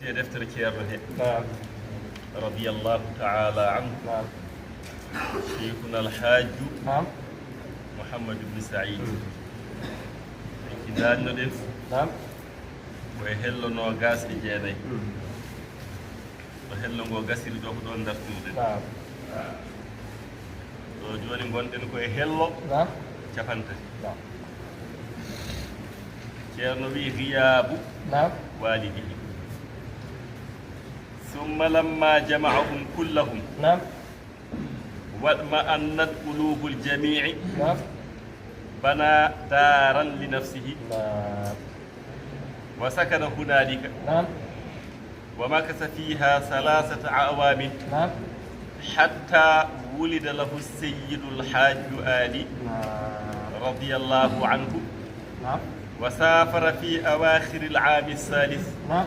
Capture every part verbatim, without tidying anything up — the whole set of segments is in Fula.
E deftere Ceerno he. Naam. Radiyallahu ta'ala anhu. Naam. Cheikhuna Alhaaju. Naam. Mouhamadou Ibn Saïd. Mm. Ko daannoɗen. Naam. Ko e hello noogaas e jeenayi. Mm. Ɗo hello ngo gasiri ɗo, ko ɗon dartude. Naam. Ɗo jooni ngonɗen ko e hello. Naam. Capantati. Naam. Ceerno wi: "Ghiyaabu. Naam. Waalidihi. Summa lamma jama'ahum kullahum. Naam. Watma'annat qulubul jami'i. Naam. Bana daran li nafsihi. Naam. Wa sakana hunalika. Naam. Wa makasa fiha salasata a'wamin. Naam. Hatta wulida lahu Sayyidul Hajju Ali. Naam. Radiyallahu anhu. Naam. Wa safara fi awakhiril ami salis. Naam.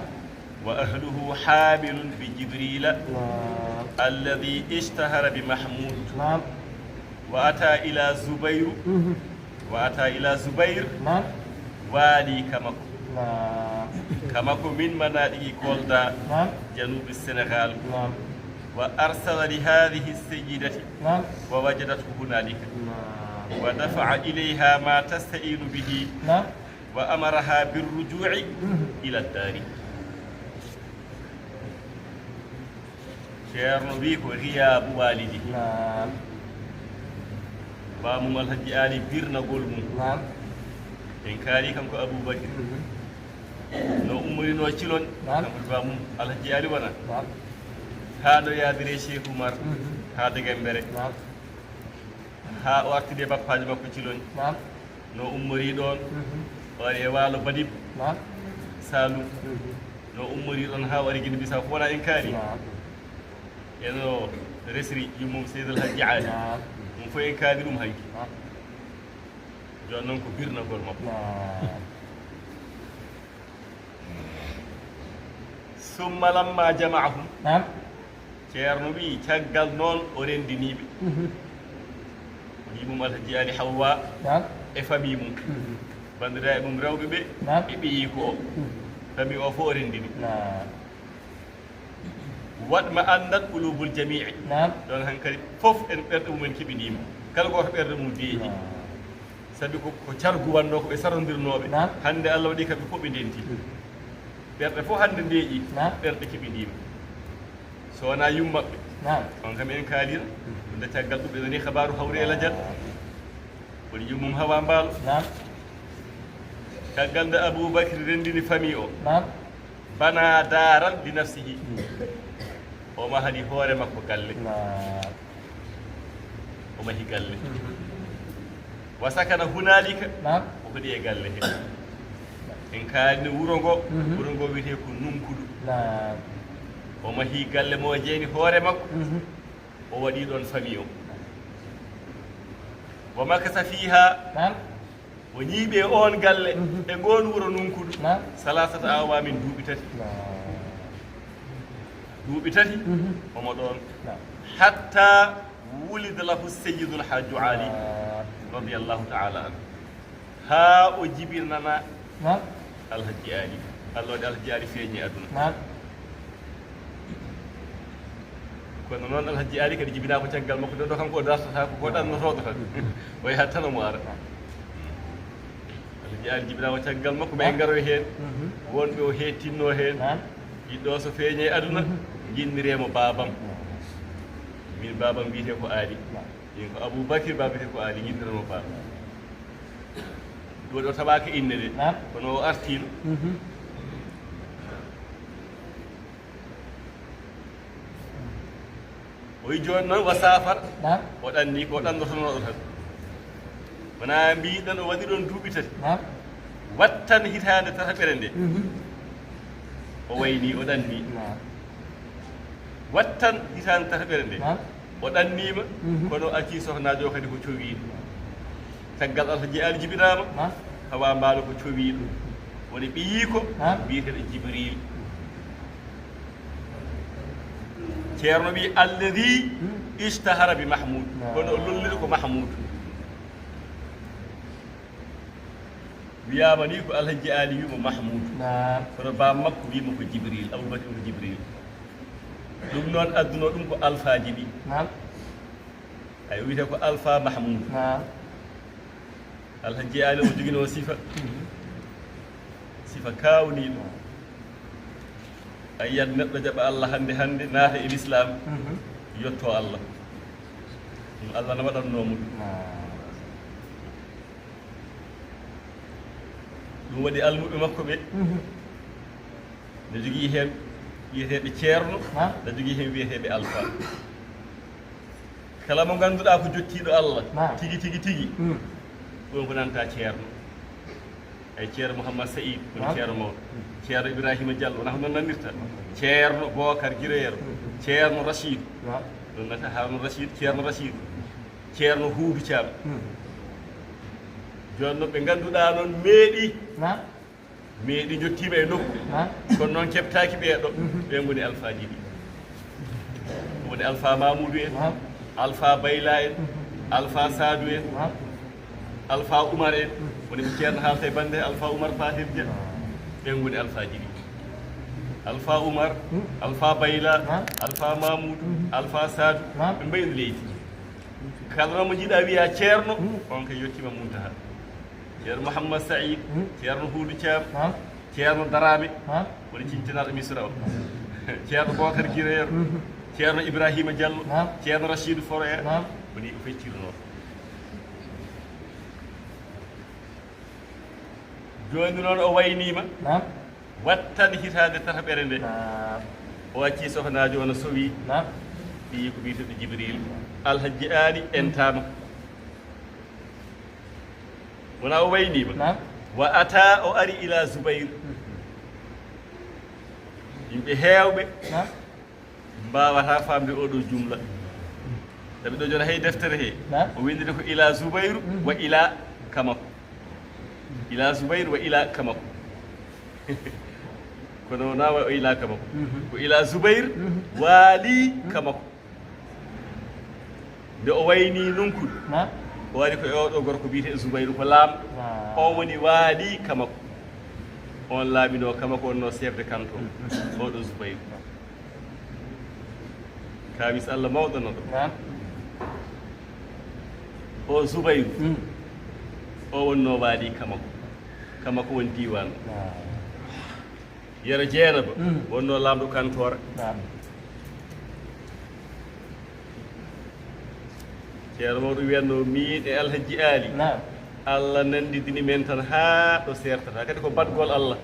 Wa ahluhu hamilun bi Jibrila. Naam. Alladhi ishtahara bi Mahmud. Naam. Wa ata ila Zubairu. Mhm. Wa ata ila Zubair. Naam. Wali Kamako. Naam. Kamako min manadi'i Kolda. Naam. Janubi Senegal. Naam. Wa arsala li hadhihi sayyidati. Naam. Wa wajadathu hunalika. Naam. Wa dafa'a ilayha ma tasta'inu bihi. Naam. Wa amaraha birruju'i. Mhm. Ila dari. Ceerno wi ko ghiyaabu walidi. Naam. Bamum Alhaji Ali birnagol mum. Naam. En kaali kanko Abubakar. Mhm. No ummorino Cilon. Naam. Kanko bamum Alhaji Ali wona. Naam. Haa no yaadire Cheikh Oumar. Mhm. Haa Degembere. Naam. Haa o artide bappaajo makko Cilon. Naam. No ummori ɗon. Mhm. O ari e waalo Badib. Naam. Saalum. Mhm. No ummori ɗon haa o ari Gine Bisaw, ko wona en kaali. Naam. Eno resri yummum Seydi Alhaji Ali. Naam. Ɗum fof en kaali ɗum hanki. Naam. Jooni noon ko birnagol makko. Naam. Summa lamma jama'ahum. Naam. Ceerno wi caggal noon o renndiniiɓe. Mhm. Ko yumum Alhaji Ali Hawwa. Naam. E famille mum. Mhm. Banndiraaɓe mum rewɓe ɓe. Naam. E ɓiyiiko o. Mhm. Famille o fof o renndini. Naam. Watma'annat qulubul jami'i. Naam. Ɗon hankadi fof en ɓerɗe mum en keɓiniima. Kala gooto ɓerɗe mum deeƴi. Naam. Sabi ko, ko cargu wannoo ko ɓe sarondirnooɓe. Naam. Hannde Allah waɗi kamɓe fof ɓe ndenti. Mhm. Ɓerɗe fof hannde ndeeƴi. Naam. Ɓerɗe keɓiniima. So wonaa yummaɓɓe. Naam. On kam en kaalira. Ɗum nde caggal ɗum ɓe nani kabaaru hawri e lajal. Woni yummum Hawa Mbaalo. Naam. Caggal nde Abubakri renndini famille o. Naam. Bana daran li nafsihi. Hmm. O mahani hoore makko galle. Naam. O mahi galle. Mhm. Wa sakana hunalika. Naam. O hoɗi e galle he. En kaalini wuro ngo. Mhm. Wuro ngo wiyetee ko Nunkudu. Naam. O mahi galle mo jeeni hoore makko. Mhm. O waɗi ɗon famille o. Wa makasa fiha. Naam. O ñiiɓi e oon galle, mhm, e ngoon wuro Nunkudu, naam, salasata awamin, duuɓi tati. Naam. Duuɓi tati, mhm, omo ɗoon. Naam. Hatta wulida lahu Sayyidul Hajju Ali, naam, radiyallahu ta'ala anhu. Haa o jibinana, naam, Alhaji Ali. Allah waɗi Alhaji Ali feeñi aduna. Naam. Kono noon Alhaji Ali kadi jibinaa ko caggal makko, ɗo kanko o dartata ko, ko ɗannotooɗo tan. O yahat tan omo ara. Alhaji Ali jibinaa ko caggal makko, ɓe ngaro heen. Mhm. Wonɓe o heettinnoo heen. Naam. Ɓiɗɗo so feeñi e aduna, mhm, njinniree mo baabam. Min baabam wiyetee ko Ali. Naam. Min ko Abubakir, baaba wiyetee ko Ali, njinniree mo baabam. Ɗum waɗi o taɓaaka innde de. Naam. Kono o artiino. Mhm. O wi jooni noon wa safar. Naam. O ɗanni ko ɗannotonooɗo tan. Wonaa mbiɗon o waɗi ɗoon duuɓi tati. Naam. Wattan hitaande tataɓere nde. Mhm. O wayni, o ɗanni. Naam. Wattan hitaande tataɓere nde. Naam. O ɗanniima, mhm, kono o accii sohnaajo o kadi ko cowiiɗo. Caggal Alhaji Ali jibinaama, naam, Hawa Mbaalo ko cowiiɗo. Woni ɓiyiiko, naam, biyeteeɗo Jibril. Ceerno wi, alladi, hmm, ishtahara bi Mahmoud. Naam. Kono o lolliri ko Mahmoud. Wiyaama ni ko Alhaji Aali wiimo Mahmuudu. Naam. Kono baaba makko wiimo ko Jibril, Abubakar ko Jibril. Ɗum noon adduno ɗum ko alfaaji ɗi. Naam. Ay, o wiyetee ko Alfa Mahmuudu. Naam. Alhaji Aali o joginoo sifa. Mhm. Sifa kaawniiɗo. A yiyat neɗɗo jaɓa Allah hannde hannde, naata e Lislaam, mhm, yetto Allah. Ɗum Allah no waɗannoo mo ɗum. Naam. Ɗum waɗi almuɓɓe makko ɓe, mhm, ne jogii heen wiyeteeɓe ceerno, ha, ne jogii heen wiyeteeɓe alfa. Kala mo ngannduɗaa ko jottiiɗo Allah, ha, tigi, tigi, tigi, mm, ɗum ko nanta ceerno. Ay, ceerno Mouhammad Saïd, woni, ha, ceerno mawɗo. Mm. Ceerno Ibrahima Diallo, wonaa ko noon nannirta? Ceerno Bokar Giroyero, mm, ceerno Rachid. Ha. Ɗum nanta Haruna Rachid, ceerno Rachid. Ceerno Huudu Caam. Hmm. Jooni noon ɓe ngannduɗaa noon meeɗi. Naam. Meeɗi njottiima e nokku. Naam. Kono noon keɓtaaki ɓee ɗo. Mhm. Ɓee ngoni alfaaji ɗi. Woni Alfa Mamuudu en. Naam. Alfa Bayla en. Mhm. Alfa Saadu en. Naam. Alfa Umar en. Mhm. Woni ko ceerno haalta e bannde Alfa Umar Fatir Dia. Naam. Ɓee ngoni alfaaji ɗi. Alfa Umar, hmm, Alfa Bayla, naam, Alfa Mamuudu, mhm, Alfa Saadu. Naam. Ɓe mbayni leydi. Kala noon mo njiɗa wiya ceerno, hmm, on kay yettiima Muntaha. Ceerno Mouhammad Saïd, hmm, ceerno Huudu Caam, naam, ceerno Daraame, naam, woni cincinaaɗo Misra o. Ceerno Bokar Giroyero, mhm, ceerno Ibrahima Diallo, naam, ceerno Rachidou Foroya, naam, woni ko feccirnoo. Jooni noon o wayniima. Naam. Wattan hitaande tataɓere nde. Naam. O accii sohnaajo, o no sowi. Naam. Ɓiyi ko biyeteeɗo Jibril. Alhaji Aali entaama. Wonaa o wayniima. Naam. Wa ata, o ari ila Zubayr. Yimɓe heewɓe. Naam. Mbaawataa faamde oo ɗoo jumla. Sabi ɗo jooni hay deftere he, naam, o winndiri ko ila Zubayru, mhm, wa ila Kamako. Ila Zubayru wa ila Kamako. Kono wonaa wa ila Kamako. Mhm. Ko ila Zubayru, mhm, waali, mhm, Kamako. Nde o wayni nunkuɗo, naam, o ari ko e oo ɗoo gorko biyetee Zubayru, ko laamɗo. Naam. O woni waali Kamako. On laaminoo Kamako, wonnoo chef de canton. Mhm. Oo ɗoo Zubayru. Kamis Allah mawɗo no ɗo. Naam. O Zubayru. Mm. O wonnoo waali Kamako. Kamako woni diiwaan. Naam. Yero Jeenaba. Mm. Wonnoo laamɗo kantoora. Naam. Ceerno mawɗo wiyatnoo miin e Alhaji Aali. Naam. Allah nanndidini men tan haa ɗo seertata. Kadi ko baɗgol Allah.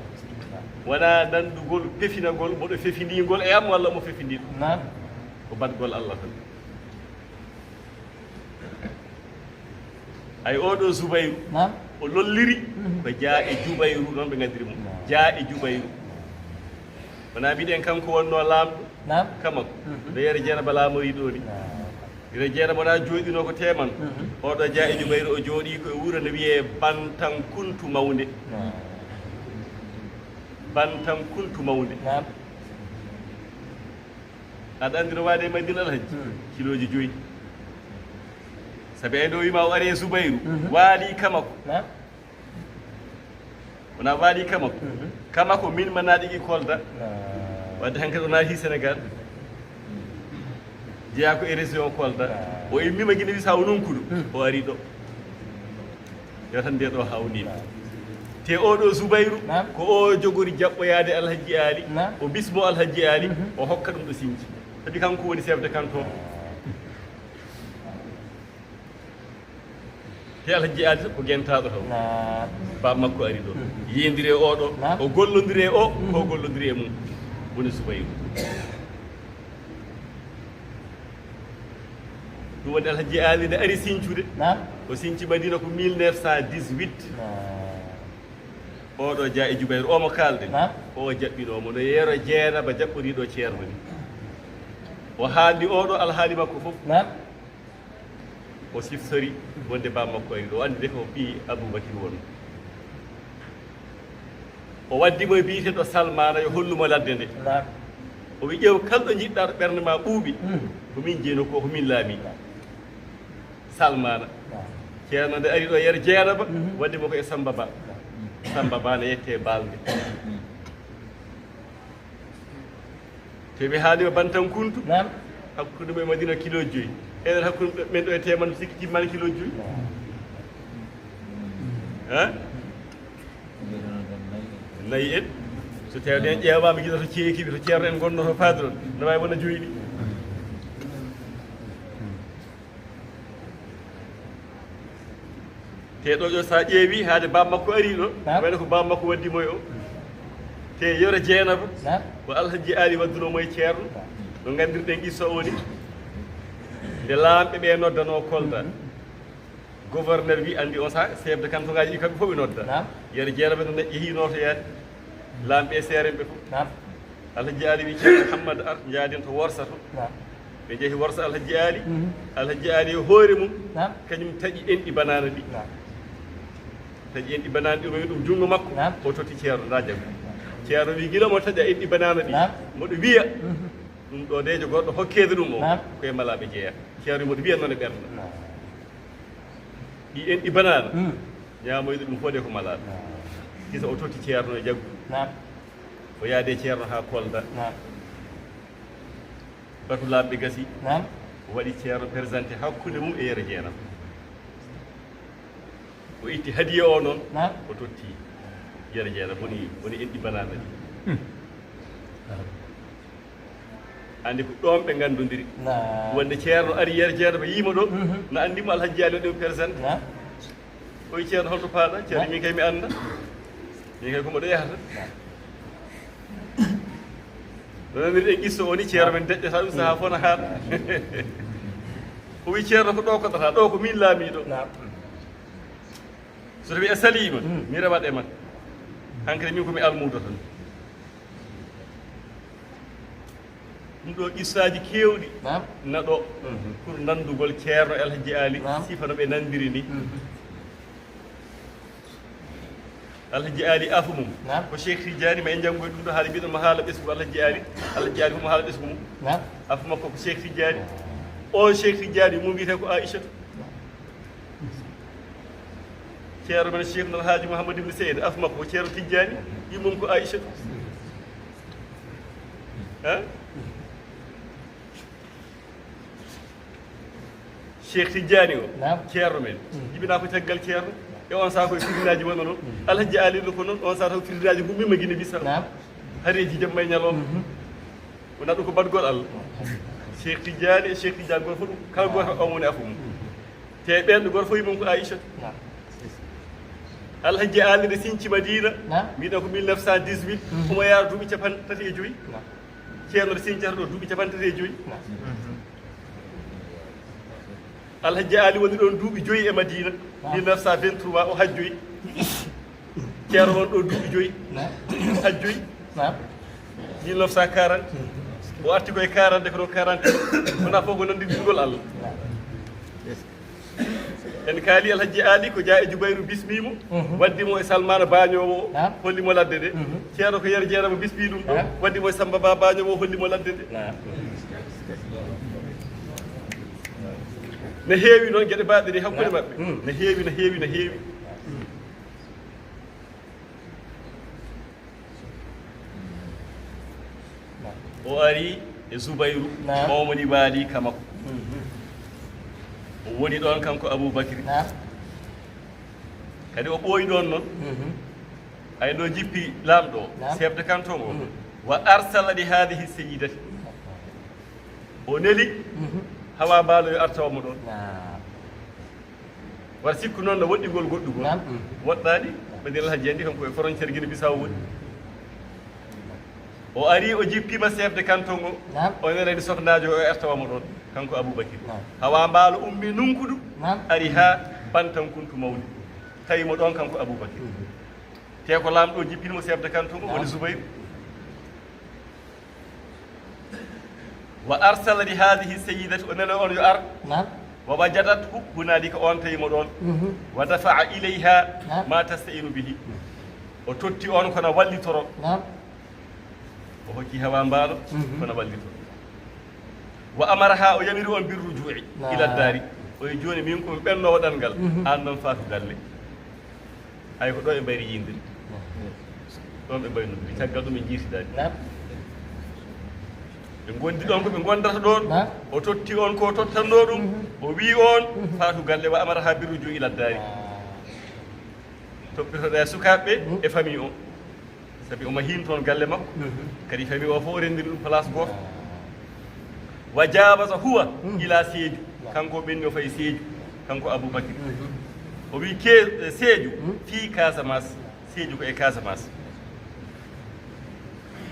Wonaa nanndugol, fefinagol, mboɗo fefinii ngol e am walla omo fefinii ɗum. Naam. Ko baɗgol Allah tan. Ay, oo ɗoo Zubayru, naam, o lolliri, mhm, ko Jaa e Jubayru, noon ɓe nganndiri mo. Naam. Jaa e Jubayru. Wonaa mbiɗen kanko wonnoo laamɗo? Naam. Kamako. Mhm. Nde Yero Jeenaba laamorii ɗoo ni. Naam. Yero Jeenaba wonaa jooɗinoo ko teeman. Mhm. Oo ɗoo Jaa e Jubayru o jooɗii ko e wuro no wiyee Bantankuntu Mawnde. Naam. Bantankuntu Mawnde. Naam. Aɗa anndi no waade e Madina, Alhaji? Hmm. Kilooji joyi. Sabi ay ɗo wiima o ari e Zubayru. Mhm. Waali Kamako. Naam. Wonaa waali Kamako. Mhm. Kamako min ma naaɗi Kolda. Naam. Wadde hankadi o naati Sénégal. Jeyaa ko e région Kolda. Naam. O immima Guinée Bissau nunkuɗo. Hmm. O ari ɗo. Yo tan nde ɗo hawniima. Te oo ɗoo Zubayru, naam, ko o jogori jaɓɓoyaade Alhaji Aali, naam, o bismoo Alhaji Aali, mhm, o hokka ɗum ɗo Sinci. Sabi kanko woni chef de canton. Te Alhaji Aali ko gentaaɗo taw. Naam. Baaba makko ari ɗo. Mhm. Yiyondiri e oo ɗoo, naam, o gollondiri e oo, mhm, ko o gollondiri e mum. Woni Zubayru. Ɗum woni Alhaji Aali nde ari sincude. Naam. O sinci Madina ko mille neuf cent dix-huit. Naam. Oo ɗoo Jaa e Jubayru, oo mo kaalɗen. Naam. O jaɓɓinoo mo no Yero Jeenaba jaɓɓoriiɗo ceerno ni. O haalni oo ɗoo alhaali makko fof. Naam. O siftori wonde baaba makko ari ɗo, o anndi de ko ɓii Abubakir won. O waddi mo e biyeteeɗo Salmaana yo hollu mo ladde nde. Naam. O wi, "Ƴeew kala ɗo njiɗɗaa to ɓernde ma ɓuuɓi, mm, ko min jeynoo ko, ko min laamii." Naam. Salmaana. Naam. Ceerno nde ari ɗo Yero Jeenaba, mhm, waddi mo ko e Samba Ba. Naam. Samba Ba ne yette balde. Te ɓe haali o Bantankuntu. Naam. Hakkunde mo e Madina kilo joyi. Enen hakkunde men ɗo e Teeman sikki timmaani kilo joyi. Hein? Nayi en. So tawde en ƴeewaama gila to ceekiɓe, to ceerno en gonno to faadoro, no waawi wona joyi ɗi. Te ɗo, ɗo sa ƴeewi haade baaba makko ari ɗo, naam, wayno ko baaba makko waddi mo e o. Te Yero Jeenaba, naam, ko Alhaji Ali wadduno mo e ceerno. Naam. No nganndirɗen qissa o ni. Nde laamɓe ɓe noddano Kolda. Mhm. Gouverneur wi, anndi on sa chef de canton ngaji ɗi kamɓe fof ɓe nodda. Naam. Yero Jeenaba no yehi notoyaade. Laamɓe e seerenɓe fof. Naam. Alhaji Ali wi, ceerno Muhammad, ar njaaden to Worsa to. Naam. Ɓe njehi Worsa Alhaji Ali. Mhm. Alhaji Ali e hoore mum, naam, kañum taƴi enɗi banaana ɗi. Naam. Taƴi enɗi banaana ɗi, o rewi ɗum junngo makko. Naam. O totti ceerno, nda jaggu. Ceerno wi, gila mo taƴa enɗi banaana ɗi, naam, moɗo wiya, mhm, ɗum ɗo deejo goɗɗo hokkeede ɗum o, naam, koye malaaɓe jeeya. Ceerno moɗo wiya noon e ɓernde. Naam. Ɗi enɗi banaana. Hmm. Ñaamoyde ɗum fodde ko malaaɗo. Naam. Kisa o totti ceerno e jaggu. Naam. O yaade ceerno haa Kolda. Naam. Batu laamɓe gasi. Naam. O waɗi ceerno présenté hakkunde mum e Yero Jeenaba. O itti hadiya o noon. Naam. O totti Yero Jeenaba, woni, woni enɗi banaana ɗi. Hmm. Anndi ko ɗoon ɓe nganndondiri. Naam. Wonde ceerno ari Yero Jeenaba yiima ɗo, mhm, na anndi mo Alhaji Ali waɗi mo présenté. Naam. O wi, ceerno, holto paaɗa? Ceerno, naam, min kay mi annda. Min kay ko mboɗo yahata. Naam. No nanirɗen qissa o ni, ceerno men deƴƴata ɗum sahaa fof na haaɗa. O wi, ceerno, ko ɗo koɗata? Ɗo ko min laamiiɗo. Naam. So tawi a saliima, mm, mi rewat e ma. Hankadi min ko mi almuudo tan. Ɗum ɗo qissaaji keewɗi. Naam. Na ɗo. Mhm. Pour nanndugol ceerno Alhaji Ali, naam, sifa no ɓe nanndiri ni. Mhm. Alhaji Ali afu mum. Naam. Ko Cheikh Tidiane, ma en njanngoy ɗum ɗo haala, mbiɗon mo haala ɓesngu Alhaji Ali. Alhaji Ali ko mo haala ɓesngu mum. Naam. Afu makko ko Cheikh Tidiane. O Cheikh Tidiane, mum wiyetee ko Aïcha. Ceerno men Cheikh Nal Haaji Mouhamadou Ibn Seydi, af makko ko Ceerno Tijjaani, immum ko Aïcha. Hein? Cheikh Tijjaani o, naam, ceerno men. Mm. Jibinaa ko caggal ceerno. E on saha koye firinaaji wonno noon. Mm. Alhaji Ali ɗo ko noon, on saha taw firinaaji ngummiima Guinée Bissau. Naam. Hareeji jamma e ñalawma. Mhm. Wonaa ɗum ko baɗgol Allah. Cheikh Tijjaani e Cheikh Tijjaani gooto fof ɗum, kala gooto on woni afu mum. Te ɓeen ɗo gooto fof mum ko Aïcha. Naam. Alhaji Ali ne sinci Madina, naam, mbiɗa ko mille neuf cent dix-huit, mhm, omo yaara duuɓi capanɗe tati e joyi. Naam. Ceerno ne sincata ɗo duuɓi capanɗe tati e joyi. Naam. Alhaji Ali woni ɗoon duuɓi joyi e Madina, naam, mille neuf cent vingt-trois o hajjoyi. Ceerno won ɗo duuɓi joyi. Naam. Hajjoyi. Naam. Mille neuf cent quarante. O arti koye quarante, ko ɗon quarante. Wona fof ko nanndindirgol Allah. Naam. En kaali Alhaji Ali ko Dia e Jubayru bismii mo, mhm, waddi mo e Salmana Bañoowo o, naam, holli mo ladde nde. Mhm. Ceerno ko Yero Jeenaba bismii ɗum ɗo, naam, waddi mo e Samba Ba Bañoowo o, holli mo ladde nde. Naam. Ne heewi noon geɗe baaɗe ɗe hakkunde, naam, maɓɓe. Mm. Ne heewi, ne heewi, ne heewi. O ari e Zubayru, naam, o woni waali ka makko. Mhm. O woni ɗoon kanko Abubakri. Naam. Kadi o ɓooyi ɗoon noon. Mhm. Ay ɗo jippi laamɗo o, naam, chef de canton o. Mhm. Wa arsala li hadihi sayyidati. O neli, mhm, Hawa Mbaalo yo ar tawa mo ɗoon. Naam. War sikku noon no woɗɗingol goɗɗugol. Naam. Woɗɗaani, ɓe ndeer Alhaji anndi kanko e frontière Guinée Bissau woni. O ari, o jippiima chef de canton o. Naam. O nelani soknaajo o, o ar tawa mo ɗoon, kanko Abubakri. Naam. Hawa Mbaalo ummi nunkudu, naam, ari haa Bantankuntu mawni. Tawi mo ɗoon kanko Abubakri. Mhm. Te ko laamɗo o jippini mo chef de canton o, naam, woni Zubayru. Wa arsala li hadihi sayyidati, o nelo on yo ar. Naam. Wa wajadathu hunalika, on tawi mo ɗoon. Mhm. Wa dafa'a ilayha, naam, ma tasta'inu bihi. O totti on kono wallitoro. Naam. O hokki Hawa Mbaalo, mhm, kono wallitoro. Wa amaraha, o yamiri on bir ruju'i, naam, ila dari. O yi jooni min ko mi ɓennoowo ɗanngal, mhm, aan noon faatu galle. Hay ko ɗo e mbayri yindirde. Ɗon ɓe mbayno, ɓe caggal ɗum ɓe njiitidaani. Naam. Ɓe ngondi ɗon ko ɓe ngondata ɗon. Naam. O totti on ko tottanno ɗum. Mhm. O wi on, mhm, faatu galle, wa amara ha birru jo ila daari. Ah. Toppitoɗa e sukaaɓe, mhm, e famille o. Sabi o mahin toon galle makko. Mhm. Kadi famille o fof o renndiri ɗum place gooto. Ah. Wa jawasa huwa, mhm, ila Seeju. Naam. Kanko ɓenni o fayi Seeju. Kanko Aboubacry. Mhm. O wi ke, eh, Seeju, mhm, fii Casamance. Seeju ko e Casamance.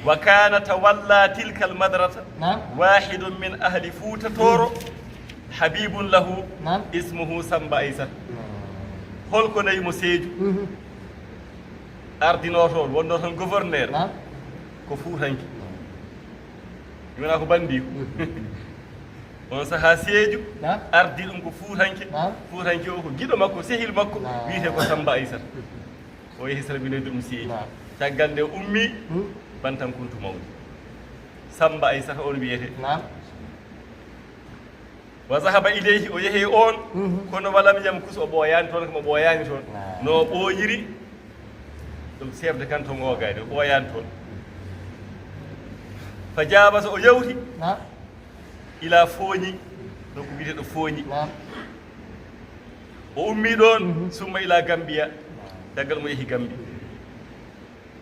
Wa kana tawalla tilka al madrasa, naam, wahidun min ahli Fuuta Tooro, habibun lahu, naam, ismuhu Samba Aysata. Naam. Holko nawi mo Seeju? Mhm. Ardinoo toon, wonnoo toon gouverneur. Naam. Ko Fuutanke. Mi wona ko bandiiko. Mhm. On sahaa Seeju, naam, ardi ɗum ko Fuutanke. Naam. Fuutanke o ko giɗo makko, sehil makko, naam, wiyetee ko Samba Aysata. O yehi salminoyde ɗum Seeju. Naam. Caggal nde o ummii, hmm, Bantankuntu mawni. Samba Aysata on wiyetee. Naam. Wa zahaba ilayhi, o yehi e on, mhm, kono walam yamkus, o ɓooyaani toon, kam o ɓooyaani toon. Naam. No o ɓooyiri, ɗum chef de canton o gaade, o ɓooyaani toon. Fa jawasa, o yawti. Naam. Ila Fooñi, ɗo ko wiyeteeɗo Fooñi. Naam. O ummii ɗoon, mhm, summa ila Gambiya, caggal mo yehi Gambi.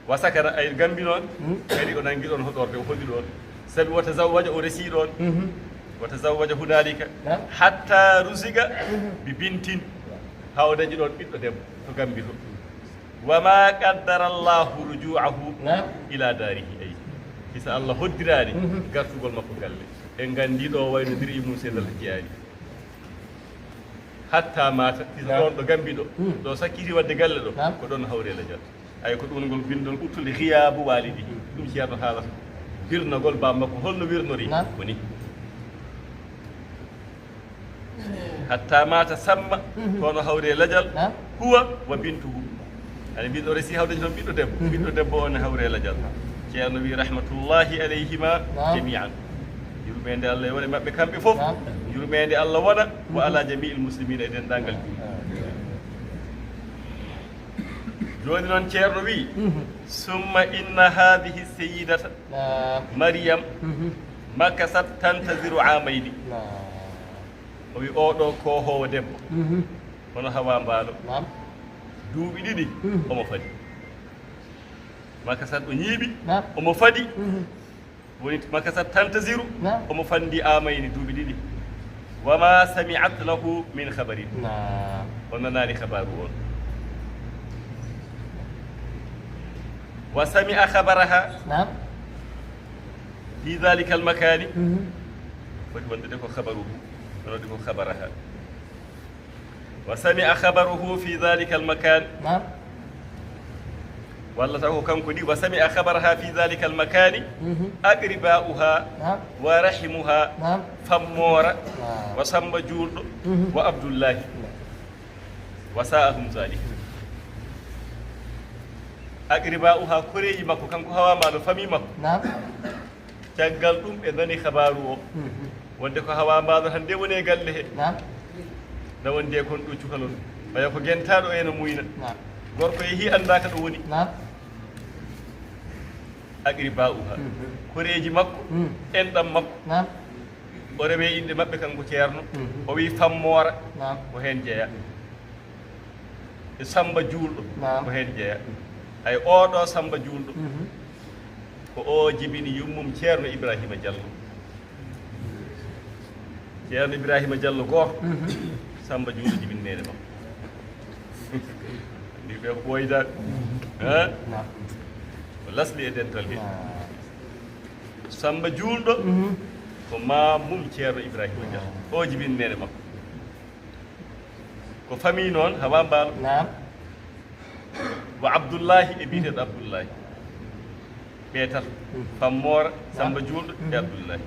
Wa sakana, ay Gambi noon, mhm, kadi o nangi ɗoon hoɗorde, o hoɗi ɗoon. Sabi wa tazawwaja, o resi ɗoon. Mhm. Wa tazawwaja hunalika, naam, hatta ruziga, mhm, bi bintin, haa o dañi ɗoon ɓiɗɗo debbo to Gambi to. Wa ma qaddara Allahu ruju'ahu, naam, ila daarihi. Ay, hisa Allah hoddiraani, mhm, gartugol makko galle. En nganndi ɗo waynodiri e mum seedal jiyaani. Hatta maata, hisa, naam, ɗoon ɗo Gambi ɗo, hmm, ɗo sakkiti waɗde galle ɗo, naam, ko ɗoon hawri e lajal. Ay, ko ɗum ngol binndol ɓurtol e hiyaabu waalidi. Ɗum ceerno haalata. Wirnagol baaba makko, holno wirnori? Naam. Ko ni. Hatta maata Samma, mhm, toon o hawri e lajal, naam, huwa wa bintuhu. Ani mbiɗo resi hawde toon ɓiɗɗo debbo. Mhm. Ɓiɗɗo debbo on ne hawri e lajal. Ceerno wi rahmatullahi alayhima, naam, jami'an. Yurmeende Allah e wona e maɓɓe kamɓe fof. Naam. Yurmeende Allah wona, wa, mhm, ala jami'il muslimina e denndaangal juulɓe. Jooni noon ceerno wi, mhm, summa inna hadihi seyidata, naam, Mariyam, mhm, makasat tantaziru amayni. Naam. O wi oɗo koohoowo debbo, mhm, hono Hawa Mbaalo. Naam. Duuɓi ɗiɗi, mhm, omo fadi. Makasat o ñiiɓi, naam, omo fadi. Mhm. Woni makasat tantaziru, naam, omo fandi amayni, duuɓi ɗiɗi. Wa ma sami'at lahu min khabarin. Naam. O nanaani khabaaru on. Wa sami'a khabaraha, naam, fi dhalika al-makani. Mhm. Foti wonde de ko khabaruhu, kono de ko khabaraha. Wa sami'a khabaruhu fi dhalika al-makan. Naam. Walla taw ko kanko di, wa sami'a khabaraha fi dhalika al-makani, mhm, aqriba'uha, naam, wa rahimuha, naam, Fammoora, naam, wa Samba Juulɗo, mhm, wa Abdullahi. Naam. Wa sa'ahum dhalik. Aqriba'uha, koreeji makko, kanko Hawa Mbaalo, famille makko. Naam. Caggal ɗum ɓe nani khabaaru o. Mhm. Wonde ko Hawa Mbaalo tan nde woni e galle he. Naam. Na wonde kon ɗo cukalon. Ɓaya ko gentaaɗo ena muyna. Naam. Gorko yehi anndaaka ɗo woni. Naam. Aqriba'uha. Mhm. Koreeji makko, mm, enɗam makko. Naam. O rewe innde maɓɓe kanko ceerno. Mhm. O wi Fammoora. Naam. Ko heen jeya. E Samba Juulɗo, naam, ko heen jeya. Ay, oɗo Samba Juulɗo, mhm, ko o jibini yummum ceerno Ibrahima Diallo. Ceerno Ibrahima Diallo gooto, mhm, Samba Juulɗo jibini neene makko. Anndi ɓe ko ɓooydaɓe. Ha? Naam. Ko lasli e dental he. Naam. Samba Juulɗo, mhm, ko maamum ceerno Ibrahima Diallo. Naam. O jibini neene makko. Ko famille noon, Hawa Mbaalo. Naam. Wa Abdullahi e biyeteeɗo Abdullahi. Ɓe tato. Hmm. Fammoora, naam, Samba Juulɗo e, hmm, Abdullahi.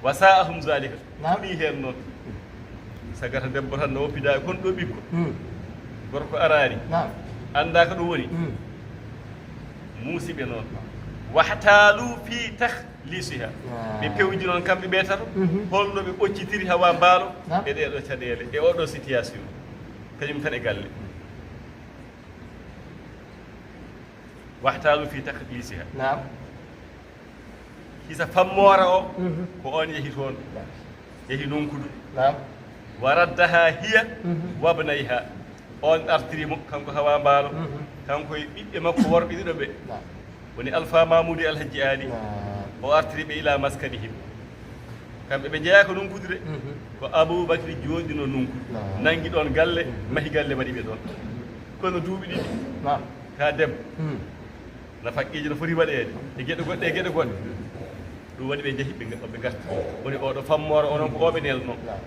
Wa sa'ahum zalika. Naam. Fuɗi heen noon. Sagata debbo tan no woppida e kon ɗo ɓikko. Hmm. Gorko araani. Naam. Anndaa ko ɗum woni. Hmm. Muusiɓe noon. Wahtaalu fii takhliisiha. Naam. Ɓe pewji noon kamɓe ɓe tato. Mhm. Holno ɓe ɓoccitiri Hawa Mbaalo, naam, e ɗee ɗoo caɗeele, e oo ɗoo situation. Kañum tan e galle. واحتالوا في تقليصها. نعم. Hisa fammoora o, mhm, ko on yehi toon, yehi nunkudu. نعم. وردها هي، mhm, وابنيها. On artiri mo, kanko Hawa Mbaalo, mhm, kanko e ɓiɓɓe makko worɓe ɗiɗo ɓe. نعم. Woni Alfa Mamoudou e Alhaji Ali. نعم. O artiri ɓe إلى مسكنهم. Kamɓe ɓe njeyaa ko nunkudu de. Mhm. Ko Abubakri jooɗino nunkudu. نعم. Nangi ɗoon galle, mhm, mahi galle, waɗi ɓe ɗoon. Kono duuɓi ɗiɗi. نعم. Ka debbo. Mhm. Nafaqqeeji no foti waɗeede e geɗe goɗɗe, e geɗe goɗɗe. Ɗum waɗi ɓe njehi, ɓe nga-, ɓe ngarti. Woni oɗo fammoora, onon ko oɓe nelno. Naam.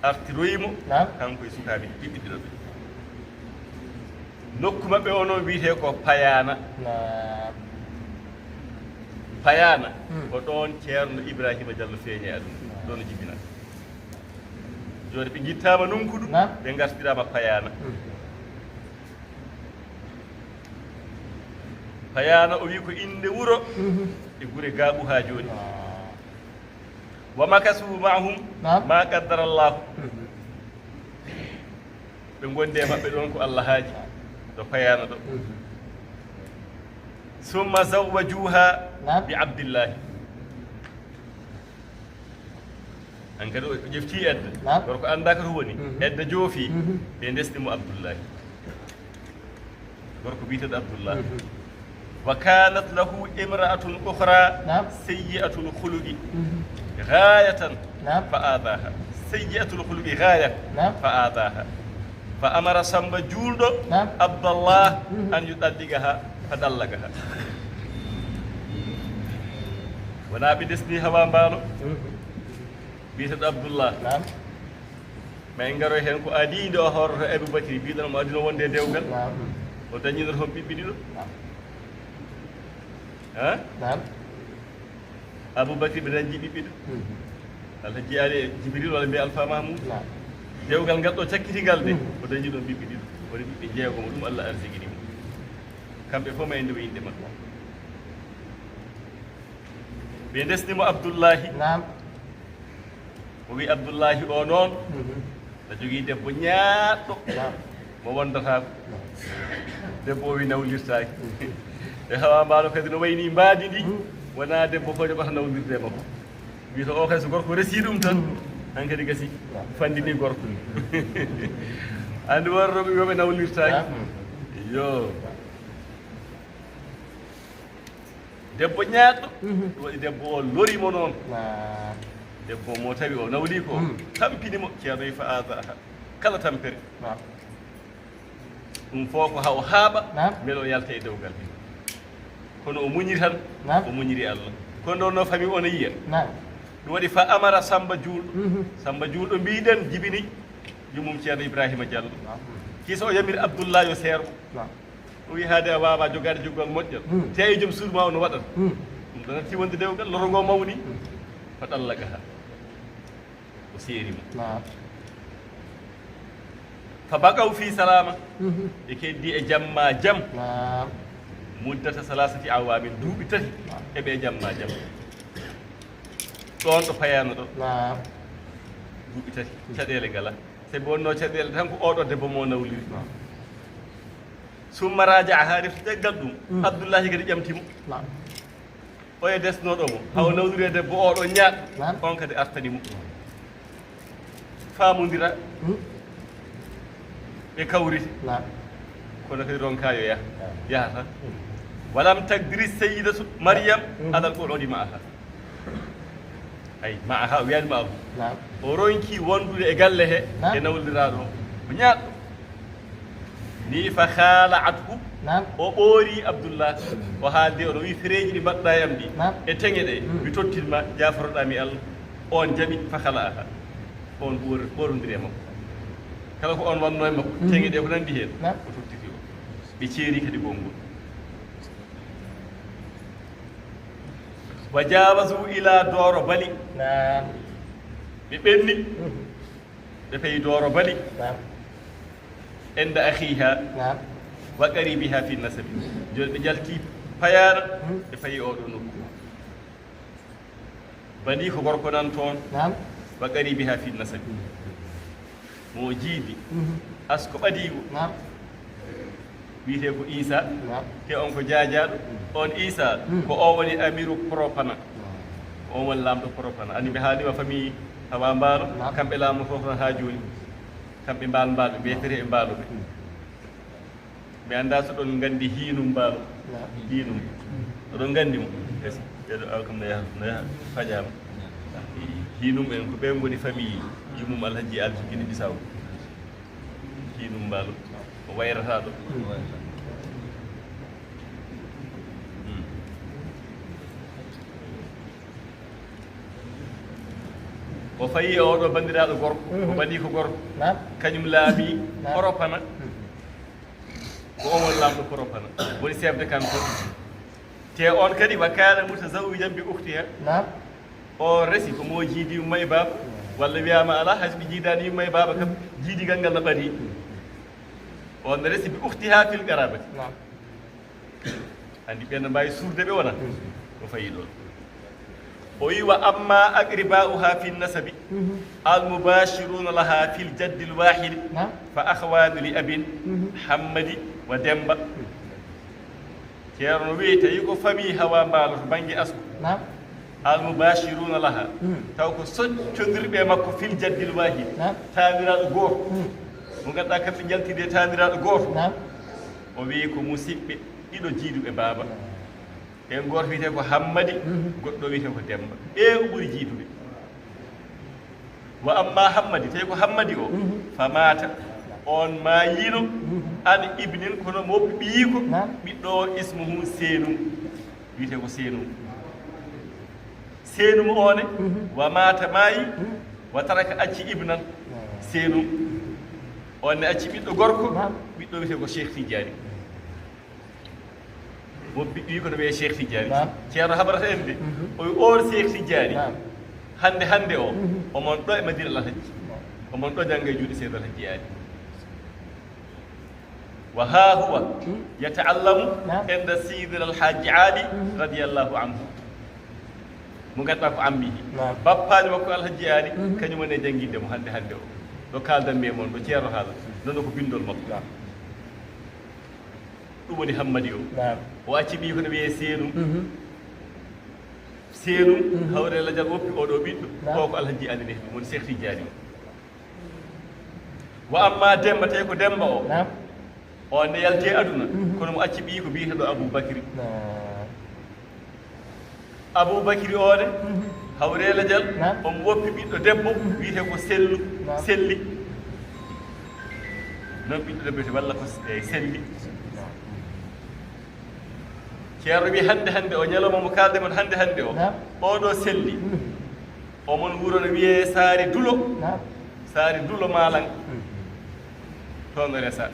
Artiroyi mo, naam, kanko e sukaaɓe ɓiɓɓe ɗiɗo ɓe. Nokku maɓɓe o noon wiyetee ko Payaana. Naam. Payaana, hmm, ko ɗoon Ceerno Ibraahiima Jallo feeñi e aduna. Naam. Ɗoon o jibinaa. Jooni ɓe ngittaama nunkudu, naam, ɓe ngartiraama Payaana. Hmm. Payaana o wi ko innde wuro, mhm, e gure gaaɓu haa jooni. Ah. ومكثوا معهم، naam, ما قدر الله. Mhm. Ɓe ngondi e maɓɓe ɗoon ko Allah haaji, to Payaana ɗo. Mhm. ثم زوجوها، naam, بعبد الله. Hankadi o ƴefti edda. Naam. Gorko anndaa ko to woni. Mhm. Edda joofi. Mhm. Ɓe ndesni mo Abdullahi. Gorko biyeteeɗo Abdullahi. Mhm. وكانت له امرأة أخرى، naam, سيئة الخلق، mhm، غاية، naam، فآذاها. سيئة الخلق غاية، naam، فآذاها. فأمر Samba Juulɗo، naam، عبد الله، mhm، أن يطلقها، فطلقها. Wonaa ɓe ndesni Hawa Mbaalo. Mhm. Biyeteeɗo Abdullah. Naam. Ma en ngaroy heen ko adii nde o hawrata Abubakri, mbiɗon mo adino wonde e dewgal. Naam. O dañino toon ɓiɓɓe ɗiɗo. Naam. Ha? Naam. Abubakri ɓe dañji ɓiɓɓe ɗiɗo. Mhm. Alhaji Ali e Jibril walla mbiya Alfa Mahmoud. Naam. Dewgal ngal ɗo cakkitingal de, mhm, o dañi ɗoon ɓiɓɓe ɗiɗo. Woni ɓiɓɓe jeegom, ɗum Allah arsigini mo. Kamɓe fof ma en ndew innde maɓɓe. Ɓe ndesni mo Abdullahi. Naam. O wi Abdullahi o noon, mhm, na jogii debbo ñaaɗɗo, naam, mo wondataako. Naam. Debbo o wi nawlirtaaki. E Hawa Mbaalo kadi no wayni mbaadi ndi, mhm, wonaa debbo fof joɓata nawlirde e makko. Wiyata o kay so gorko resi ɗum tan, mhm, hankadi gasi, naam, fandini gorko. Anndi worrooɓe wiyoɓe nawlirtaaki. Naam. Yo. Debbo ñaaɗɗo, mhm, ɗum waɗi debbo o lori mo noon. Naam. Debbo mo tawi o nawli ko, mhm, tampini mo, ceerno wi fa aadaha. Kala tampere. Naam. Ɗum fof ko haa o haaɓa, naam, mbele o yalta e dewgal he. Kono o muñi tan, naam, o muñiri Allah. Kono ɗo no fami o no yiya. Naam. Ɗum waɗi fa amara Samba Juulɗo. Mhm. Samba Juulɗo mbiɗen jibini jumum ceerno Ibrahima Diallo. Naam. Kiisa o yamiri Abdullah yo seero. Naam. O wi haade a waawaa jogaade joggal moƴƴal. Hmm. Te e joom suudu ma o no waɗata. Hmm. Ɗum ɗo natti wonde dewgal, loro ngo mawni. Hmm. Fa ɗallaqaha. O seeri mo. Naam. Fa baqaw fi salama. Mhm. Ɓe keddi e jam ma jam. Naam. Muddata salasati awamin, duuɓi tati. Naam. Eɓe e jam ma jam. Ɗoon ɗo payaano ɗo. Naam. Duuɓi tati. Hmm. Caɗeele ngala. Sabi wonno caɗeele tan ko oɗo debbo mo nawliri. Naam. Summa raja'a, haa refti caggal ɗum, mm, Abdullahi kadi ƴamti mo. Naam. Oya desnoɗo mo, haw, mm, nawliri e debbo oɗo ñaaɗ, naam, on kadi artani mo. Faamondira, mm, ɓe kawriti. Naam. Kono kadi ronka yo yah-, naam, yaha tan. Mm. Walam taqdiri sayyidatu Maryam, mm, alal qu'udi ma'aha. Ay, ma'aha, o wiyaani ma'ahu. Naam. O ronki wondude e galle he, naam, e nawliraaɗo o. O ñaaɗɗo. Ni fa khala'athu, naam, o ɓoori Abdullah. O haaldi, o no wi fereeji ɗi mbaɗɗa e am ɗi, naam, e teŋe ɗe, mm, mi tottin ma, jaaforoɗaa mi Allah. On jaɓi, fa khala'aha. On ɓoor-, ɓoorondiri e makko. Kala ko on wanno e makko, mm, teŋe ɗe ko nanndi heen, naam, o tottiti o. Ɓe ceeri kadi konngol. Wa jawazu ila Dooro Bali. Naam. Ɓe ɓenni. Mhm. Ɓe payi Dooro Bali. Naam. Inda akhiha. Naam. Wa qaribiha fi nasabi. Jooni ɓe njalti payaana, mhm, ɓe payi oɗo nokku. Bali ko gorko nan toon. Naam. Wa qaribiha fi nasabi. Mo jiidi. Mhm. Asko ɓadiigo. Naam. Wiyetee ko Iisaa, te on ko jaajaaɗo. On Iisaa, ko o woni amiru Propana. Ko on woni laamɗo Propana. Anndi ɓe haalima famille Hawa Mbaalo, kamɓe laamotoo toon haa jooni. Kamɓe Mbaal Mbaal, ɓe mbiyetee e Mbaalo ɓe. Mi anndaa so ɗon nganndi Hiinum Mbaalo. Hiinum. Oɗon nganndi mo? Yes. Ɓeɗo aw kam no yaha, no yaha fajaama. Hiinum en ko ɓe ngoni famille. Yummum Alhaji Alfi Gine Bisaw. Hiinum Mbaalo. O wayrataaɗo. Hmm. O fayi e oɗo banndiraaɗo gorko, o bani ko gorko. Naam. Kañum laami Propana. Ko on woni laamɗo Propana. Woni chef de canton. Te on kadi wa kaana mutazawwijan bi ukhtiha. Naam. O resi ko mo jiidi yumma e baaba. Walla wiyaama alaa, hay so ɓe jiidaani yumma e baaba kam, jiidigal ngal no ɓadii. On resi bi ukhtiha fil qarabati. Naam. Anndi ɓe no mbaawi suurde ɓe wona. O fayi ɗon. O wi wa amma aqriba'uha fi nasabi, al mubashiruna laha fil jaddil wahidi, naam, fa akhwani li abin, hammadi wa demba. Ceerno wi tawi ko famille Hawa Mbaalo to bannge asku. Naam. Al mubashiruna laha. Hmm. Taw ko soccondirɓe e makko fil jaddil wahid. Naam. Taaniraaɗo gooto. Hmm. Mo ngannduɗaa kamɓe njaltide e taaniraaɗo gooto. Naam. O wi ko musiɓɓe ɗiɗo jiiduɓe baaba. Heen gooto wiyetee ko Hammadi, mhm, goɗɗo wiyetee ko Demba. Ɓe o ɓuri jiidude. Wa amma Hammadi, tawi ko Hammadi o, mhm, fa maata, on maayiino, mhm, an ibnin, kono mo ɓiyiiko, naam, ɓiɗɗo o ismuhu Seenum, wiyetee ko Seenum. Seenum o ne, mhm, wa maata maayi, mhm, wa taraka acci ibnan, naam, Seenum. On ne acci ɓiɗɗo gorko, naam, ɓiɗɗo wiyetee ko Cheikh Tidiane. Mo ɓiɗɗo ko no wiyee Cheikh Tidiane. Naam. Ceerno habarata en de. Mhm. O wi oon Cheikh Tidiane. Naam. Hannde, hannde o, mhm, omon ɗo e Madina Alhaji. Naam. Omon ɗo jannga e juuɗe Seydi Alhaji Ali. Wa haa huwa, mhm, yata'allamu, naam, inda Seydi Alhaji Ali, mhm, radiyallahu anhu. Mo ngannduɗaa ko ammihi. Naam. Bappaani makko Alhaji Ali, mhm, kañum woni e jannginde mo hannde, hannde o. Ɗo kaaldan mi e mon, ɗo Ceerno haala. Noon ko binndol makko. Naam. Ɗum woni Hammadi o. Naam. O acci ɓiyi ko no wiyee Seenum. Mhm. Seenum, mhm, hawre lajal woppi oɗo ɓiɗɗo. Naam. O ko Alhaji Ali Nehdi, woni Cheikh Tidiane o. Wa amma Demba, tawi ko Demba o. Naam. O ne yalti e aduna, mhm, kono mo acci ɓiyi ko biyeteeɗo Abou Bakri. Naam. Abou Bakri o ne, mhm, hawre lajal, naam, omo woppi ɓiɗɗo debbo, mhm, wiyetee ko Sellu, naam, Selli. Noon ɓiɗɗo debbo wiyetee walla ko, eh, Selli. Naam. Ceerno wi hannde, hannde o, ñalawma mo kaalde mon hannde, hannde o, naam, oɗo Selli, mhm, omon wuro no wiyee Saare Dulo. Naam. Saare Dulo Maalan. Mhm. Toon o resa.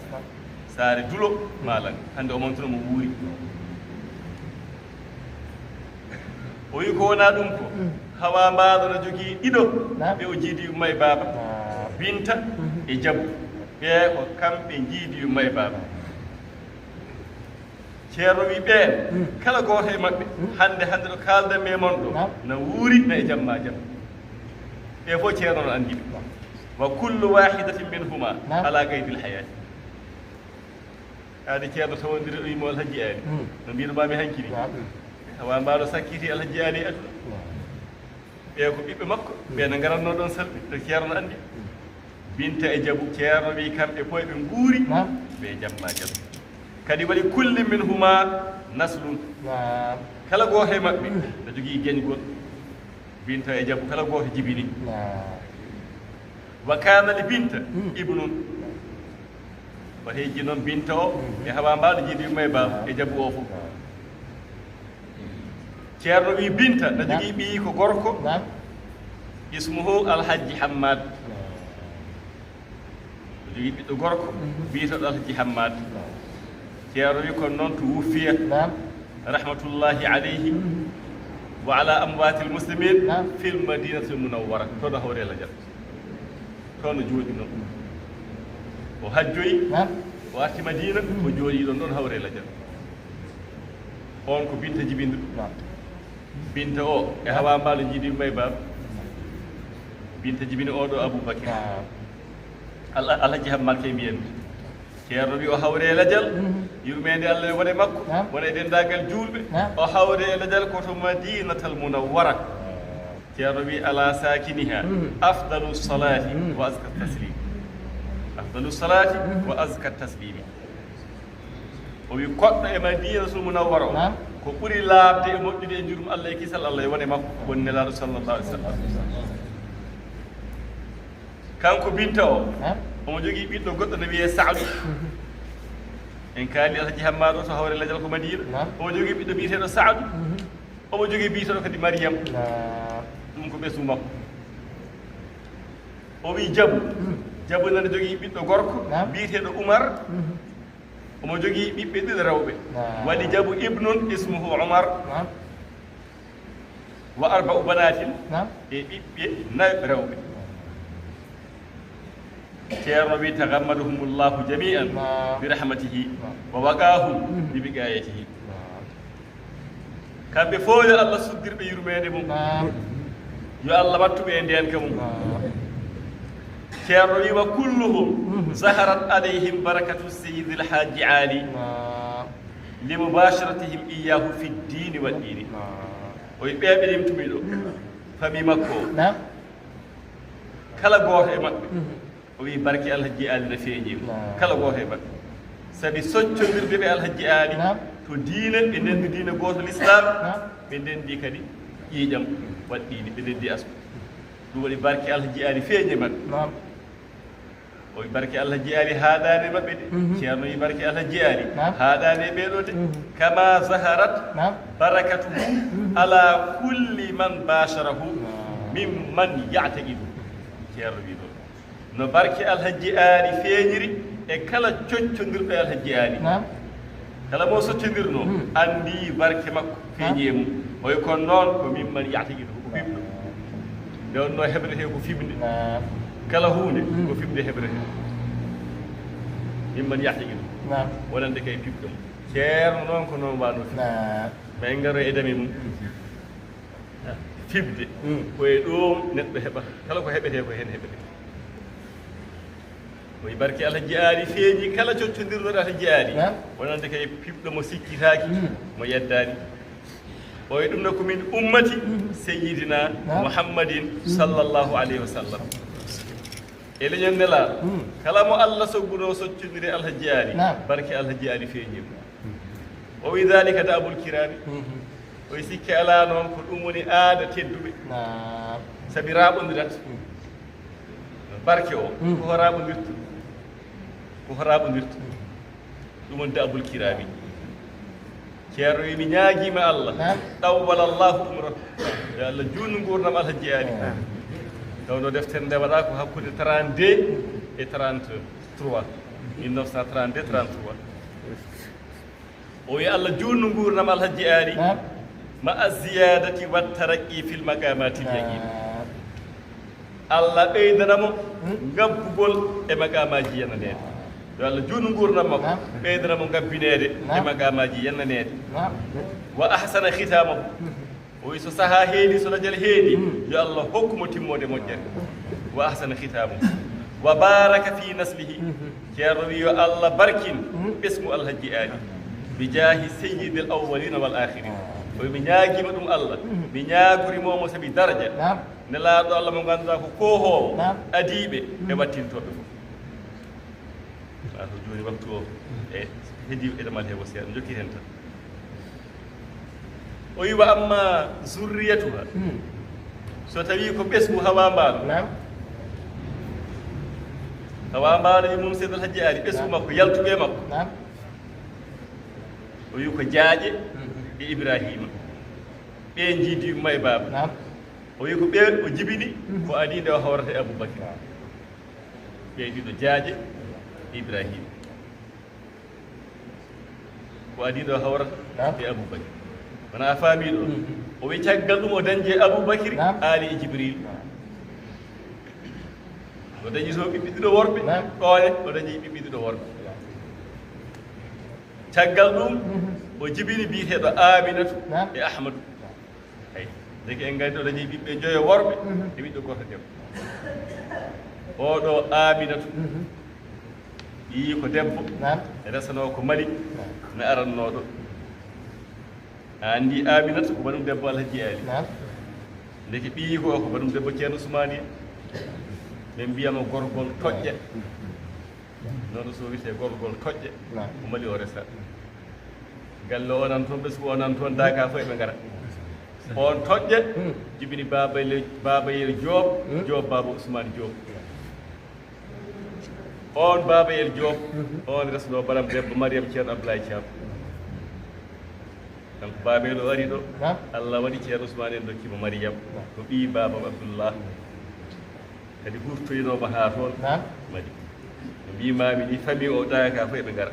Saare Dulo Maalan. Hannde omon toon mo wuuri. O wi ko wonaa ɗum ko, mhm, Hawa Mbaalo no jogii ɗiɗo, naam, ɓe o jiidi yumma e baaba. Naam. Binta, mhm, e Jabu. Ɓe ko kamɓe jiidi yumma e baaba. Ceerno wi ɓeen, mm, kala gooto e maɓɓe, mm, hannde, hannde ɗo kaaldan mi e mon ɗo, naam, na wuuri, na e jam maa jam. Ɓe fof Ceerno no anndi ɓe. Naam. Wa kullu wahidatin minhuma, naam, ala qaydil hayati. Haade Ceerno tawondiri o yimo Alhaji Ali. Mm. No mbiyno maa mi hanki ni. Naam. Hawa Mbaalo sakkiti Alhaji Ali e aduna. Naam. Ɓe ko ɓiɓɓe makko, ɓe no ngaratnoo ɗoon salɓi, to Ceerno anndi. Binta e Jabu, Ceerno wi kamɓe fof eɓe nguuri, naam, ɓe jam maa jam. Kadi waɗi kulli min huma naslun. Naam. Kala gooto e maɓɓe, mm, no jogii geñgol. Binta e Jabu, kala gooto jibini. Naam. Wa kaana li Binta, mm, ibnun. Ko heeji noon Binta o, mhm, e Hawa Mbaalo jiidi yumma e baaba, e Jabu o fof. Ceerno wi Binta na, naam, jogii ɓiyi ko gorko. Naam. Ismuhu Alhaji Hammad. Naam. O jogii ɓiɗɗo gorko, mhm, biyeteeɗo Alhaji Hammad. Naam. Ceerno wi kono noon to wuffiya. Naam. Rahmatullahi alayhi, mhm, wa ala amwatil muslimin, naam, fil madinatil munawwara. To ɗo hawre lajal. Toon o jooɗi noon. O hajjoyi, naam, o arti Madina, o jooɗi ɗoon, ɗoon hawre lajal. Oon ko Binta jibinɗo. Naam. Binta o, e Hawa Mbaalo jiidi yumma e baaba. Binta jibini oɗo Abou Bakri. Naam. Al-, Alhaji Hammad kay mbiyen. Ceerno wi o hawre lajal, mhm, Yurmeende Allah wone makko, wone denndaangal juulɓe. O hawre e lajal ko to Madinatal Munawwara. Ceerno wi: "Ala saakiniha afdalu salaati wa azka taslim." Afdalu salaati wa azka taslimi. O wi: "Koɗɗo e Madinatul Munawwara o, ko ɓuri laaɓde e moƴƴude e njurum Allah e kisal Allah e wone makko, woni Nelaaɗo sallallahu alaihi wasallam." Kanko Binta o, omo jogii ɓiɗɗo goɗɗo no wiyee Saadu. En kaali Alhaji Hammaado to hawre lajal ko Madina. Omo jogii ɓiɗɗo biyeteeɗo Saadu. Omo jogii biyeteeɗo kadi Mariyam. Ɗum ko ɓesngu makko. O wi Jabu. Jabu nana jogii ɓiɗɗo gorko biyeteeɗo Umar. Omo jogii ɓiɓɓe ɗiɗo rewɓe. Wali Jabu ibnun ismuhu Umar. Wa arba'u banatin, e ɓiɓɓe nayo rewɓe. Ceerno wi: "Tagammadahumullahu jami'an bi rahmatihi wa waqahum bi wiqayatihi." Kamɓe fof yo Allah suddir ɓe yurmeende mum. Yo Allah wattu ɓe e ndeenka mum. Ceerno wi: "Wa kulluhum zaharat alayhim barakatu Sayyidil Hajji Ali li mubasharatihim iyyahu fi ddiini wa diini." O wi ɓe ɓe limtumi ɗo, famille makko o. Kala gooto e maɓɓe, o wi barke Alhaji Ali na feeñi mo. Kala gooto e maɓɓe. Sabi soccondirde ɓe Alhaji Ali to diine, ɓe ndenndi diine gooto l'islam, ɓe ndenndi kadi ƴiiƴam waɗɗiiɗi, ɓe ndenndi asku. Ɗum waɗi barke Alhaji Ali feeñi e maɓɓe. O wi barke Alhaji Ali haaɗaani e maɓɓe de. Ceerno wi barke Alhaji Ali haaɗaani e ɓee ɗoo de. Kama zaharat barakatuhu ala kulli man basharahu mimman ya'taqidu. Ceerno wi ɗo no barke Alhaji Ali feeñiri e kala coccondirɗo e Alhaji Ali. Kala mo soccondirnoo, anndi barke makko feeñi e mum. O wi kono noon ko mimman ya'taqidu, ko fiɓɗo. Nde wonnoo heɓretee ko fiɓnde. Kala huunde ko fiɓnde heɓretee. Mimman ya'taqidu. Wonande kay fiɓɗo mo. Ceerno noon ko noon waanoo fiɓnde. Ma en ngaro e dame mum. Fiɓde ko e ɗoom neɗɗo heɓata. Kala ko heɓetee ko heen heɓetee. O wi barke Alhaji Ali feeñi kala coccondirɗo e Alhaji Ali. Wonande kay fiɓɗo mo sikkitaaki, mo yeddaani. O wi ɗum ne ko min ummati Sayyidina Muhammadin sallallahu alayhi wa sallam. E leñol Nelaaɗo, kala mo Allah soggunoo soccondire Alhaji Ali, barke Alhaji Ali feeñi mo. O wi dhalika da'bul kirami. O wi sikke alaa noon ko ɗum woni aada tedduɓe. Sabi raaɓondirat. Barke o, ko ko raaɓondirta. Ko ko raaɓondirta. Ɗum woni da'bul kirami. Ceerno wi mi ñaagiima Allah. Tawwala Allahu umra. Yo Allah juutnu nguurndam Alhaji Ali. Tawno deftere nde waɗa ko hakkunde trente-deux e trente-trois. Mille neuf cent trente-deux trente-trois. O wi Allah juutnu nguurndam Alhaji Ali. Ma a ziyadati wa taraqi fil maqamatil yaqin. Allah ɓeydana mo ngabbugol e maqamaaji yananeede. Yo Allah juutnu nguurndam makko, ɓeydana mo ngabbineede e maqamaaji yananeede. Wa ahsana khitamahu. O wi so sahaa heedi, so lajal heedi, yo Allah hokku mo timmoode moƴƴere. Wa ahsana khitamahu. Wa baraka fi naslihi. Ceerno wi yo Allah barkin ɓesngu Alhaji Ali. Bi jaahi sayyidil awwalina wal akhirin. O wi mi ñaagiima ɗum Allah, mi ñaagoriima mo sabi daraja. Nelaaɗo Allah mo ngannduɗaa ko koohoowo adiiɓe e wattintooɓe fof. Haa to jooni waktu o e hedii e ɗamal he ko seeɗa, jokki heen tan. O wi wa amma zurriyatuha. So tawii ko ɓesngu Hawa Mbaalo. Hawa Mbaalo e mum Seydi Alhaji Ali, ɓesngu makko, yaltuɓe makko. O wi ko Jaaƴe e Ibrahima. Ɓe njiidi yumma e baaba. O wi ko ɓe o jibini, ko adii nde o hawrata e Abubakar. Ɓe ɗiɗo, Jaaƴe, Ibrahima. Ko adii nde o hawrata e Abubakar. Wona a faamii ɗo? O wi caggal ɗum o dañde e Abubakar, Aali e Jibril. O dañi toon ɓiɓɓe ɗiɗo worɓe, ɗoone o dañi ɓiɓɓe ɗiɗo worɓe. Caggal ɗum, o jibini biyeteeɗo Aminatu e Ahmadu. Eyi, ndeke en nganndi o dañi ɓiɓɓe njoyo worɓe e ɓiɗɗo gooto debbo. Oɗo Aminatu, Ɓiyiiko debbo, naam, resano ko Mali, naam, na arannoo ɗo. A anndi Aminata ko banum debbo Alhaji Ali. Naam. Ndeke ɓiyiiko o ko banum debbo Ceerno Usmaani. Ɓe mbiyamo gorgol toƴƴe. Noon so wiyetee gorgol toƴƴe, naam, ko Mali o resa. Galle o nan toon, ɓesngu o nan toon, daaka fof eɓe ngara. Oon toƴƴe, hmm, jibini Baaba Yel, Baaba Yel Joob, hmm, Joob Baaba Usmaan Joob. Oon Baaba Yel Joob, mhm, oon resnoo banum debbo Mariyam Ceerno Abdoulaye Thiam. Kanko Baaba Yel o ari ɗo, naam, Allah waɗi Ceerno Usmaan en dokkimo Mariyam, naam, ko ɓii Baaba Abdullah. Kadi hurtoynooma haa toon, naam, Mali. No mbiimaami ni, famille o daaka fof eɓe ngara.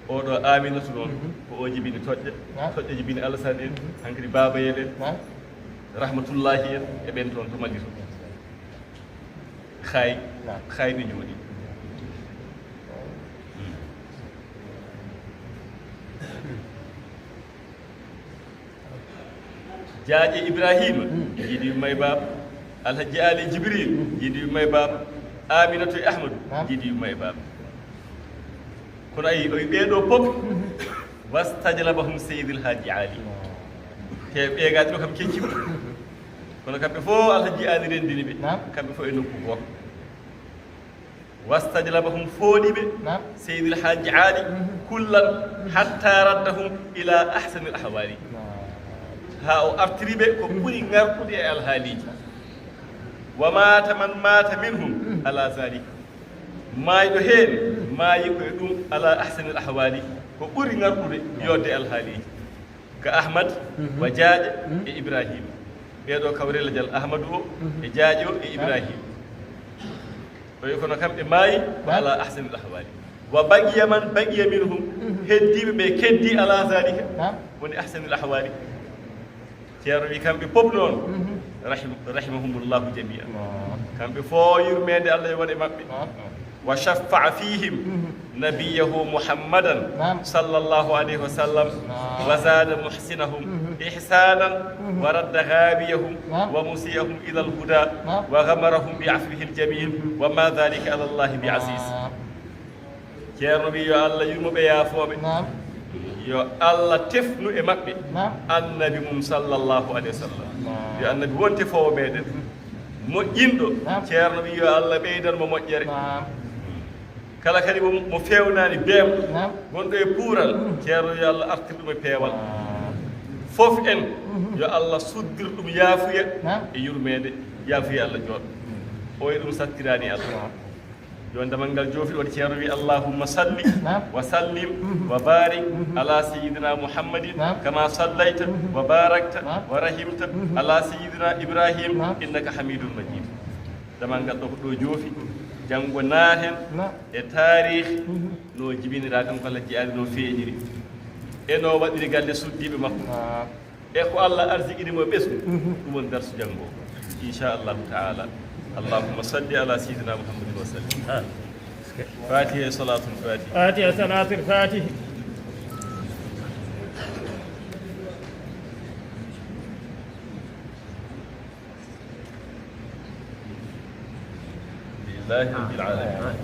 Oɗo Aminata noon, mhm, ko o jibini toƴƴe, naam, toƴƴe jibini Alassane en, mhm, hankadi Baaba Yel en, naam, Rahmatullahi en, e ɓen toon to Mali to. Xaay, naam, xaay ɓe njooɗi. Hmm. Jaaƴe Ibrahima, hmm, jiidi yumma e baaba. Alhaji Ali Jibril, hmm, jiidi yumma e baaba. Aminata e Ahmadu, naam, jiidi yumma e baaba. Kono ayi, o ɓee ɗo pop, hmm, wastajlabahum Seydil Haaji Ali. Te ɓeegaade ɗo kam kecci. Kono kamɓe fof Alhaji Ali renndini ɓe. Naam. Kamɓe fof e nokku gooto. Wastajlabahum, fooɗi ɓe, naam, Seydil Haaji Ali, mhm, kullan, mhm, hatta raddahum ila ahsanil ahwali. Naam. Haa o artiri ɓe ko, mhm, ɓuri ŋarɗude e alhaaliiji. Wa maata man maata minhum, mhm, ala zalik. Maayɗo heen, mhm, maayi ko e ɗum ala ahsanil ahwali, ko ɓuri ŋarɗude, naam, yodde alhaaliiji. Ka Ahmad, mhm, wa Jaaƴe, mhm, e Ibrahima. Ɓee ɗo kawrelajal Ahmadu o, mhm, e Jaaƴe o e, naam, Ibrahima. Ɓe kono kamɓe maayi ko, naam, ala ahsanil ahwali. Wa baqiya man baqiya minhum, mhm, heddiiɓe ɓe keddii ala zalika, naam, woni ahsanil ahwali. Ceerno wi kamɓe pop noon, mhm, rahim-, rahimahumullahu jami'an. Naam. Kamɓe fof yurmeende Allah yo waɗ e maɓɓe. Naam. Wa shaffa'a fihim, mhm, nabiyahu Muhammadan, naam, sallallahu alayhi wa sallam, naam, wa zada muhsinahum, mhm, ihsanan, mhm, wa radda ghawiyahum, naam, wa musi'ahum ila al-huda, naam, wa ghamarahum bi afwihi al-jamil, mhm, wa ma dhalika ala Allahi bi aziz. Naam. Ceerno wi yo Allah yurmo ɓe yaafooɓe. Naam. Yo Allah tefnu e maɓɓe, naam, Annabi mum sallallahu alayhi wa sallam. Naam. Yo Annabi won tefoowo meɗen. Moƴƴinɗo, naam, Ceerno wi yo Allah ɓeydan mo moƴƴere. Naam. Kala kadi mo, mo feewnaani beem, naam, gonɗo e puural, mm, Ceerno yo Allah artir ɗum e peewal. Naam. Fof en, mhm, yo Allah suddir ɗum yaafuya, naam, e yurmeende, yaafuya Allah jooɗo. Mm. O e ɗum sattiraani Allah. Naam. Yo damal ngal joofi, waɗi Ceerno wi, "Allahumma salli, naam, wa sallim, mhm, wa barik, mhm, ala sayyidina Muhammadin, naam, kama sallayta, mhm, wa barakta, naam, wa rahimta, mhm, ala sayyidina Ibrahim, naam, innaka hamidun majid." Damal ngal ɗo ko ɗo joofi, janngo naaten, naam, e taarih, mhm, no jibinira kanko Alhaji Ali no feeñiri. E no waɗiri galle suddiiɓe makko. Naam. E ko Allah arsiqini mo ɓesngu, mhm, ɗum woni darsu janngo, inchallahu taala. Allahumma salli ala sayyidina Muhammadin wa sallim. Ah. Fatiha e salatul fatiha. Fatiha, salatul fatiha. Alhamdulillahi rabbil alamin.